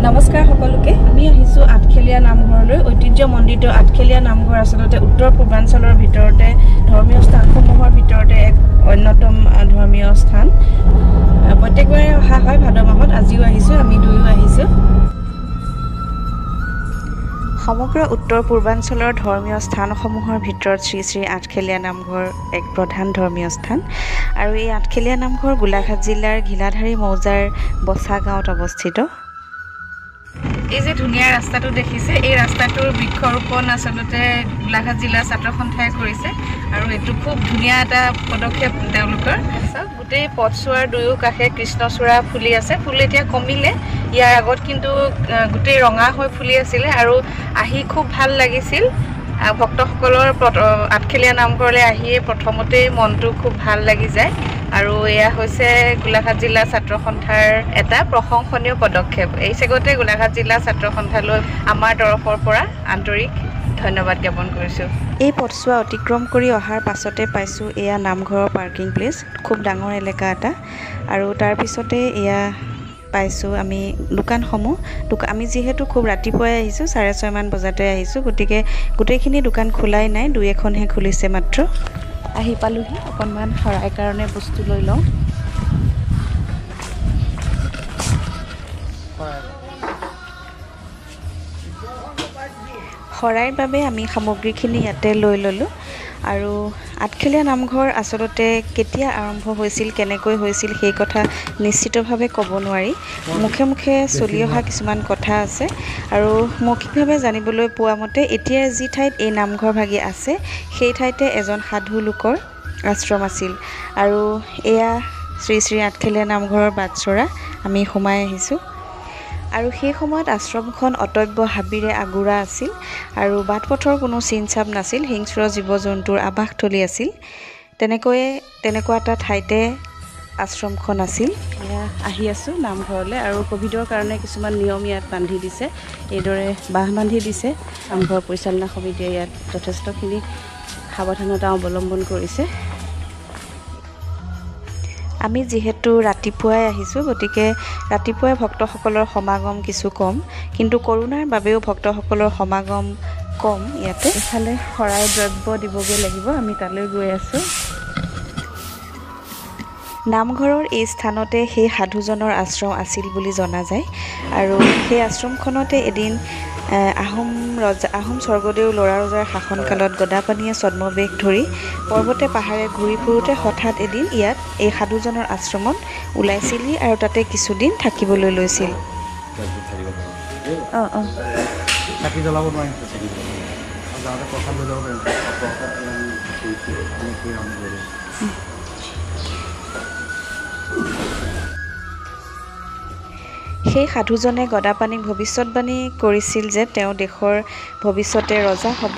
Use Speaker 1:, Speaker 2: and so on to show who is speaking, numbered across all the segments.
Speaker 1: নমস্কাৰ সকলোকে। আমি আহিছোঁ আঠখেলীয়া নামঘৰলৈ। ঐতিহ্যমণ্ডিত আঠখেলীয়া নামঘৰ আচলতে উত্তৰ পূৰ্বাঞ্চলৰ ভিতৰতে ধৰ্মীয় স্থানসমূহৰ ভিতৰতে এক অন্যতম ধৰ্মীয় স্থান। প্ৰত্যেকবাৰে অহা হয় ভাদ মাহত, আজিও আহিছোঁ, আমি দুয়ো আহিছোঁ। সমগ্ৰ উত্তৰ পূৰ্বাঞ্চলৰ ধৰ্মীয় স্থানসমূহৰ ভিতৰত শ্ৰী শ্ৰী আঠখেলীয়া নামঘৰ এক প্ৰধান ধৰ্মীয় স্থান। আৰু এই আঠখেলীয়া নামঘৰ গোলাঘাট জিলাৰ ঘিলাধাৰী মৌজাৰ বচা গাঁৱত অৱস্থিত। এই যে ধুনীয়া ৰাস্তাটো দেখিছে, এই ৰাস্তাটোৰ বৃক্ষৰোপণ আচলতে গোলাঘাট জিলা ছাত্ৰ সন্থাই কৰিছে আৰু এইটো খুব ধুনীয়া এটা পদক্ষেপ তেওঁলোকৰ। চাওক, গোটেই পথছোৱাৰ দুয়ো কাষে কৃষ্ণচূড়া ফুলি আছে। ফুল এতিয়া কমিলে, ইয়াৰ আগত কিন্তু গোটেই ৰঙা হৈ ফুলি আছিলে আৰু আহি খুব ভাল লাগিছিল। ভক্তসকলৰ আঠখেলীয়া নামঘৰলৈ আহিয়ে প্ৰথমতেই মনটো খুব ভাল লাগি যায়। আৰু এয়া হৈছে গোলাঘাট জিলা ছাত্ৰ সন্থাৰ এটা প্ৰশংসনীয় পদক্ষেপ। এই চেগতে গোলাঘাট জিলা ছাত্ৰ সন্থালৈ আমাৰ তৰফৰ পৰা আন্তৰিক ধন্যবাদ জ্ঞাপন কৰিছোঁ। এই পথছোৱা অতিক্ৰম কৰি অহাৰ পাছতে পাইছোঁ এয়া নামঘৰৰ পাৰ্কিং প্লেচ, খুব ডাঙৰ এলেকা এটা। আৰু তাৰপিছতে এয়া পাইছোঁ আমি দোকানসমূহ। আমি যিহেতু খুব ৰাতিপুৱাই আহিছোঁ, 6:30মান বজাতে আহিছোঁ, গতিকে গোটেইখিনি দোকান খোলাই নাই, দুই এখনহে খুলিছে মাত্ৰ। আহি পালোহি, অকণমান শৰাই কাৰণে বস্তু লৈ লওঁ। শৰাইৰ বাবে আমি সামগ্ৰীখিনি ইয়াতে লৈ ল'লোঁ। আৰু আঠখেলীয়া নামঘৰ আচলতে কেতিয়া আৰম্ভ হৈছিল, কেনেকৈ হৈছিল সেই কথা নিশ্চিতভাৱে ক'ব নোৱাৰি। মুখে মুখে চলি অহা কিছুমান কথা আছে আৰু মৌখিকভাৱে জানিবলৈ পোৱা মতে এতিয়া যি ঠাইত এই নামঘৰ ভাগি আছে সেই ঠাইতে এজন সাধু লোকৰ আশ্ৰম আছিল। আৰু এয়া শ্ৰী শ্ৰী আঠখেলীয়া নামঘৰৰ বাটচৰা, আমি সোমাই আহিছোঁ। আৰু সেই সময়ত আশ্ৰমখন অটব্য হাবিৰে আগুৰা আছিল আৰু বাট পথৰ কোনো চিন চাপ নাছিল, হিংস্ৰ জীৱ জন্তুৰ আৱাসথলী আছিল। তেনেকৈয়ে তেনেকুৱা এটা ঠাইতে আশ্ৰমখন আছিল। এয়া আহি আছোঁ নামঘৰলৈ। আৰু ক'ভিডৰ কাৰণে কিছুমান নিয়ম ইয়াত বান্ধি দিছে, এইদৰে বাঁহ বান্ধি দিছে। নামঘৰ পৰিচালনা সমিতিয়ে ইয়াত যথেষ্টখিনি সাৱধানতা অৱলম্বন কৰিছে। আমি যিহেতু ৰাতিপুৱাই আহিছোঁ, গতিকে ৰাতিপুৱাই ভক্তসকলৰ সমাগম কিছু কম, কিন্তু কৰোণাৰ বাবেও ভক্তসকলৰ সমাগম কম ইয়াতে। ইফালে শৰাই দ্ৰব্য দিবগৈ লাগিব, আমি তালৈ গৈ আছোঁ। নামঘৰৰ এই স্থানতে সেই সাধুজনৰ আশ্ৰম আছিল বুলি জনা যায়। আৰু সেই আশ্ৰমখনতে এদিন আহোম স্বৰ্গদেউ ল'ৰা ৰজাৰ শাসনকালত গদাপানীয়ে ছদ্মবেশ ধৰি পৰ্বতে পাহাৰে ঘূৰি ফুৰোঁতে হঠাৎ এদিন ইয়াত এই সাধুজনৰ আশ্ৰমত ওলাইছিলহি আৰু তাতে কিছুদিন থাকিবলৈ লৈছিল। সেই সাধুজনে গদাপানীক ভৱিষ্যতবাণী কৰিছিল যে তেওঁ দেশৰ ভৱিষ্যতে ৰজা হ'ব।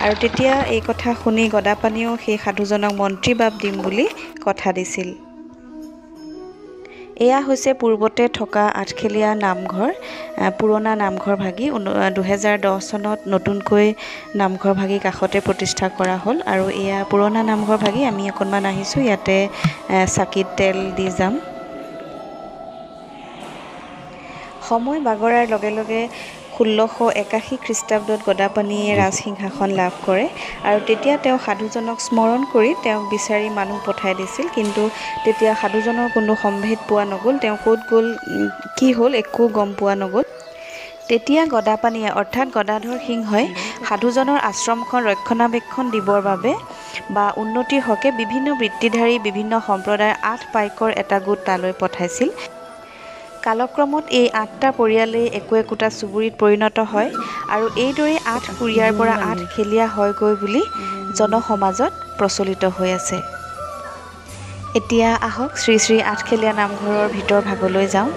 Speaker 1: আৰু তেতিয়া এই কথা শুনি গদাপানীয়েও সেই সাধুজনক মন্ত্ৰী বাপ দিম বুলি কথা দিছিল। এয়া হৈছে পূৰ্বতে থকা আঠখেলীয়া নামঘৰ, পুৰণা নামঘৰ ভাগি 2010 চনত নতুনকৈ নামঘৰ ভাগি কাষতে প্ৰতিষ্ঠা কৰা হ'ল। আৰু এয়া পুৰণা নামঘৰ ভাগি আমি অকণমান আহিছোঁ, ইয়াতে চাকিত তেল দি যাম। সময় বাগৰাৰ লগে লগে 1681 খ্ৰীষ্টাব্দত গদাপানীয়ে ৰাজসিংহাসন লাভ কৰে। আৰু তেতিয়া তেওঁ সাধুজনক স্মৰণ কৰি তেওঁক বিচাৰি মানুহ পঠাই দিছিল, কিন্তু তেতিয়া সাধুজনৰ কোনো সম্ভেদ পোৱা নগ'ল। তেওঁ ক'ত গ'ল, কি হ'ল একো গম পোৱা নগ'ল। তেতিয়া গদাপানীয়ে অৰ্থাৎ গদাধৰ সিংহই সাধুজনৰ আশ্ৰমখন ৰক্ষণাবেক্ষণ দিবৰ বাবে বা উন্নতিৰ হকে বিভিন্ন বৃত্তিধাৰী বিভিন্ন সম্প্ৰদায়ৰ 8 পাইকৰ এটা গোট তালৈ পঠাইছিল। কালক্ৰমত এই 8টা পৰিয়ালেই একো একোটা চুবুৰীত পৰিণত হয় আৰু এইদৰে 8 কুৰিয়াৰ পৰা 8 খেলীয়া হয়গৈ বুলি জনসমাজত প্ৰচলিত হৈ আছে। এতিয়া আহক শ্ৰী শ্ৰী আঠখেলীয়া নামঘৰৰ ভিতৰ ভাগলৈ যাওঁ।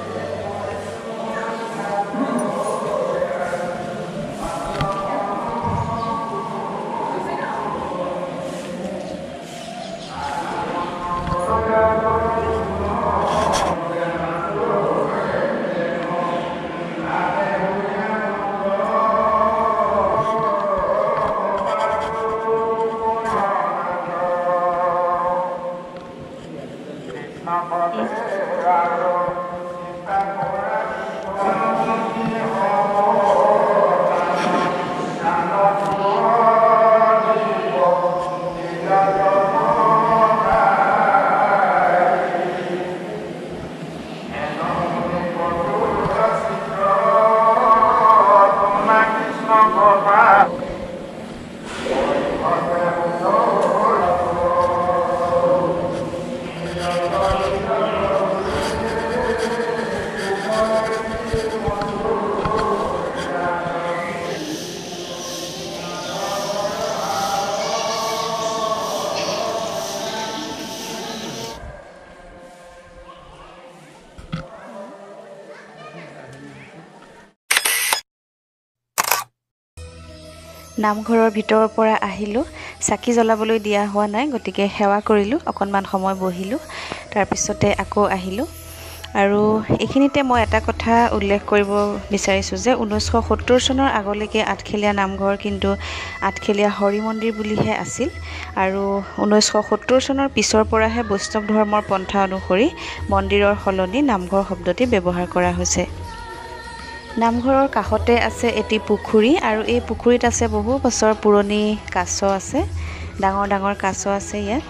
Speaker 1: নামঘৰৰ ভিতৰৰ পৰা আহিলোঁ, চাকি জ্বলাবলৈ দিয়া হোৱা নাই, গতিকে সেৱা কৰিলোঁ, অকণমান সময় বহিলোঁ, তাৰপিছতে আকৌ আহিলোঁ। আৰু এইখিনিতে মই এটা কথা উল্লেখ কৰিব বিচাৰিছোঁ যে 1970 চনৰ আগলৈকে আঠখেলীয়া নামঘৰ কিন্তু আঠখেলীয়া হৰি মন্দিৰ বুলিহে আছিল, আৰু 1970 চনৰ পিছৰ পৰাহে বৈষ্ণৱ ধৰ্মৰ পন্থা অনুসৰি মন্দিৰৰ সলনি নামঘৰ শব্দটি ব্যৱহাৰ কৰা হৈছে। নামঘৰৰ কাষতে আছে এটি পুখুৰী, আৰু এই পুখুৰীত আছে বহু বছৰ পুৰণি কাছ আছে, ডাঙৰ ডাঙৰ কাছ আছে ইয়াত।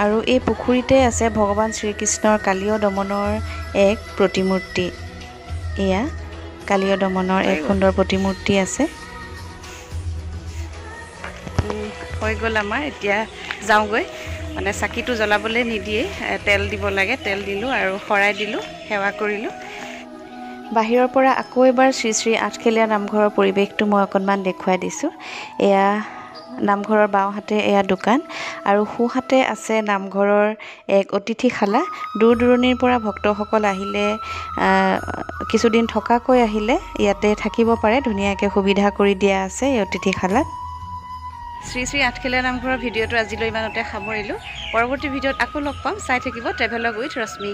Speaker 1: আৰু এই পুখুৰীতে আছে ভগৱান শ্ৰীকৃষ্ণৰ কালীয় দমনৰ এক প্ৰতিমূৰ্তি। এয়া কালীয় দমনৰ এক সুন্দৰ প্ৰতিমূৰ্তি আছে। হৈ গ'ল আমাৰ, এতিয়া যাওঁগৈ। মানে চাকিটো জ্বলাবলৈ নিদিয়ে, তেল দিব লাগে, তেল দিলোঁ আৰু শৰাই দিলোঁ, সেৱা কৰিলোঁ। বাহিৰৰ পৰা আকৌ এবাৰ শ্ৰী শ্ৰী আঠখেলীয়া নামঘৰৰ পৰিৱেশটো মই অকণমান দেখুৱাই দিছোঁ। এয়া নামঘৰৰ বাওঁহাতে এয়া দোকান, আৰু সোঁহাতে আছে নামঘৰৰ এক অতিথিশালা। দূৰ দূৰণিৰ পৰা ভক্তসকল আহিলে, কিছুদিন থকাকৈ আহিলে ইয়াতে থাকিব পাৰে, ধুনীয়াকৈ সুবিধা কৰি দিয়া আছে এই অতিথিশালাত। শ্ৰী শ্ৰী আঠখেলীয়া নামঘৰৰ ভিডিঅ'টো আজিলৈ ইমানতে সামৰিলোঁ। পৰৱৰ্তী ভিডিঅ'ত আকৌ লগ পাম। চাই থাকিব ট্ৰেভেলগ উইথ ৰশ্মি।